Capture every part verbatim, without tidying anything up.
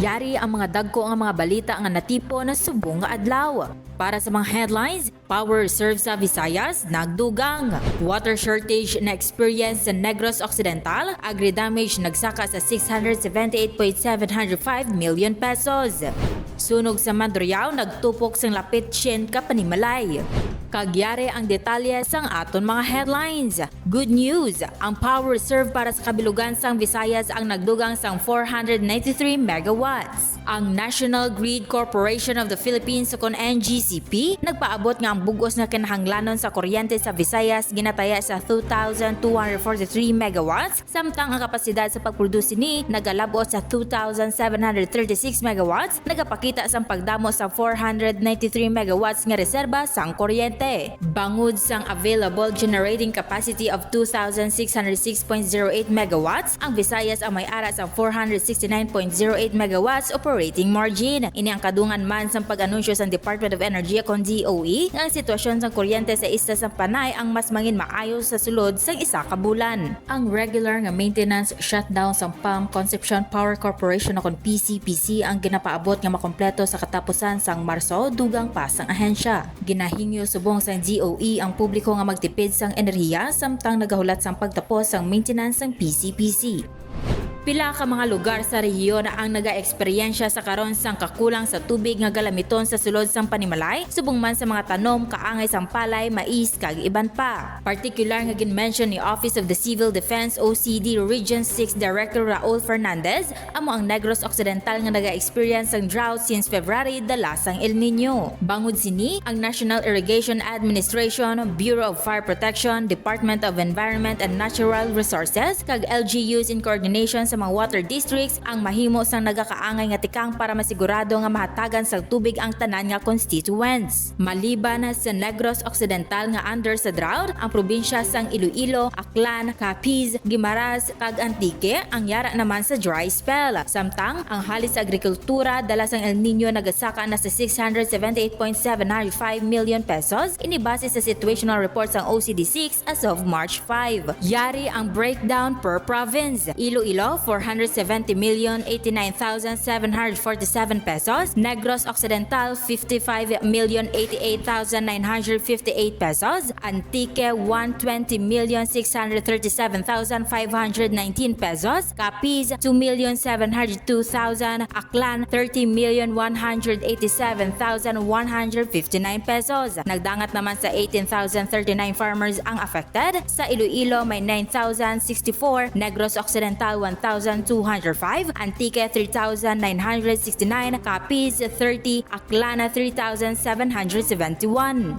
Yari ang mga dagko nga mga balita nga natipon subong nga adlaw. Para sa mga headlines, power reserve sa Visayas nagdugang. Water shortage na experience sa Negros Occidental, agri-damage nagsaka sa six hundred seventy-eight point seven hundred five million pesos. Sunog sa Mandurriao nagtupok sang lapit siyam ka panimalay. Kag yari ang detalye sang aton mga headlines. Good news! Ang power reserve para sa kabilugan sang Visayas ang nagdugang sang four hundred ninety-three megawatts. Ang National Grid Corporation of the Philippines, kon N G C P, nagpaabot nga ang bug-os nga kinahanglanon sa kuryente sa Visayas ginataya sa two thousand two hundred forty-three megawatts, samtang ang kapasidad sa pagproduce sini nagalab-ot sa two thousand seven hundred thirty-six megawatts, nagapakita sang pagdamo sa four hundred ninety-three megawatts nga reserba sang kuryente. Bangod sang available generating capacity of two thousand six hundred six point zero eight megawatts, ang Visayas ang may ara sang four hundred sixty-nine point zero eight megawatts operating margin. Ini ang kadungan man sang pag-anunsyo sang Department of Energy, kon D O E, nga ang sitwasyon sang kuryente sa isla sang Panay ang mas mangin maayo sa sulod sang isa ka bulan. Ang regular nga maintenance shutdown sang P A M Concepcion Power Corporation, kon P C P C, ang ginapaabot nga makompleto sa katapusan sang Marso, dugang pa sang ahensya. Ginahingyo subong sang D O E ang publiko nga magtipid sang enerhiya samtang nagahulat sang pagtapos sang maintenance sang P C P C. Pila ka mga lugar sa rehiyon ang nagaeksperyensya sa karon sang kakulang sa tubig nga galamiton sa sulod sang panimalay, subong man sa mga tanom kaangay sang palay, mais, kag iban pa. Partikular nga ginmention ni Office of the Civil Defense, O C D, Region six Director Raul Fernandez, amo ang Negros Occidental nga naga-experience sang drought since February, dala sang El Niño. Bangod sini, ang National Irrigation Administration, Bureau of Fire Protection, Department of Environment and Natural Resources, kag L G Us in coordination sa mga water districts ang mahimo sang nagakaangay nga tikang para masigurado nga mahatagan sang tubig ang tanan nga constituents. Maliban sa Negros Occidental nga under sa drought, ang probinsya sang Iloilo, Aklan, Capiz, Guimaras, kag Antique ang yara naman sa dry spell. Samtang ang halis sa agrikultura dala sang El Niño nagasaka na sa six hundred seventy-eight point seven hundred five million pesos, ini base sa situational report sang O C D six as of March five. Yari ang breakdown per province. Iloilo, four hundred seventy million eighty-nine thousand seven hundred forty-seven pesos. Negros Occidental, fifty-five million eighty-eight thousand nine hundred fifty-eight pesos. Antique, one twenty million six hundred thirty-seven thousand five hundred nineteen pesos. Capiz, two million seven hundred two thousand. Aklan, thirty million one hundred eighty-seven thousand one hundred fifty-nine pesos. Nagdangat naman sa eighteen thousand thirty-nine farmers ang affected. Sa Iloilo, may nine thousand sixty-four, Negros Occidental, one thousand two hundred five, Antique, three thousand nine hundred sixty-nine, Capiz, thirty, Aklan, three thousand seven hundred seventy-one.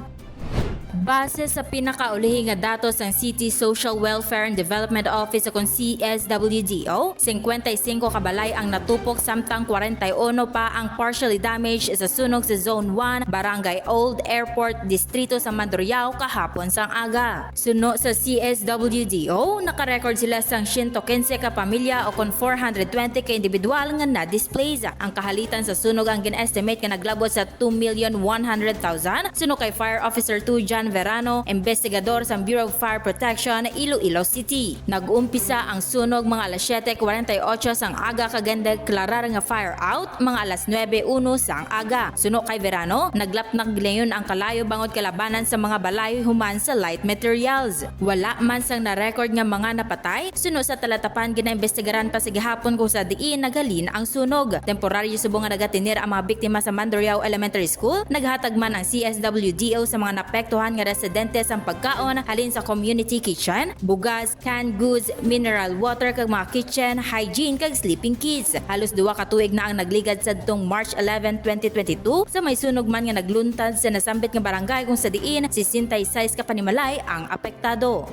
Base sa pinakaulihi nga datos sang City Social Welfare and Development Office, kon C S W D O, singkwenta y singko ka balay ang natupok, samtang kwarenta y uno pa ang partially damaged sa sunog sa Zone one, Barangay Old Airport, Distrito sa Mandurriao, kahapon sang aga. Suno sa C S W D O, nakarecord sila sang siyento kinse ka pamilya, o kon four hundred twenty ka individual nga na-displace. Ang kahalitan sa sunog ang gin-estimate nga naglabot sa two million one hundred thousand, suno kay Fire Officer two John Verano, investigador sa Bureau of Fire Protection, Iloilo City. Nag-umpisa ang sunog mga alas siete kwarenta y ocho sang aga kag gindeklarar nga fire out mga alas nuebe uno sang aga. Suno kay Verano, naglapnak gilayon ang kalayo bangod kalabanan sa mga balay human sa light materials. Wala man sang na-record nga mga napatay. Suno sa talatapan, ginaimbestigaran pa sa gihapon kung sa diin naghalin ang sunog. Temporaryo subong nga nagatener ang mga biktima sa Mandurriao Elementary School, naghatag man ang C S W D O sa mga naapektuhan nga residente sang pagkaon halin sa community kitchen, bugas, canned goods, mineral water, kag mga kitchen, hygiene, kag sleeping kits. Halos duha ka tuig na ang nagligad sadtong March eleven, twenty twenty-two, sa may sunog man nga nagluntad sa nasambit nga barangay, kung sa diin sesenta y seis ka panimalay ang apektado.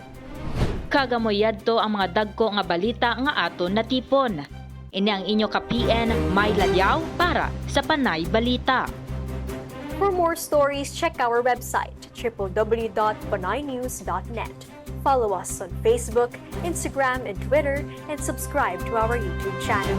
Kag amo yadto ang mga dagko nga balita nga aton natipon. Ini ang inyo ka P N, May Ladiao, para sa Panay Balita. For more stories, check our website, triple W dot panaynews dot net. Follow us on Facebook, Instagram, and Twitter, and subscribe to our YouTube channel.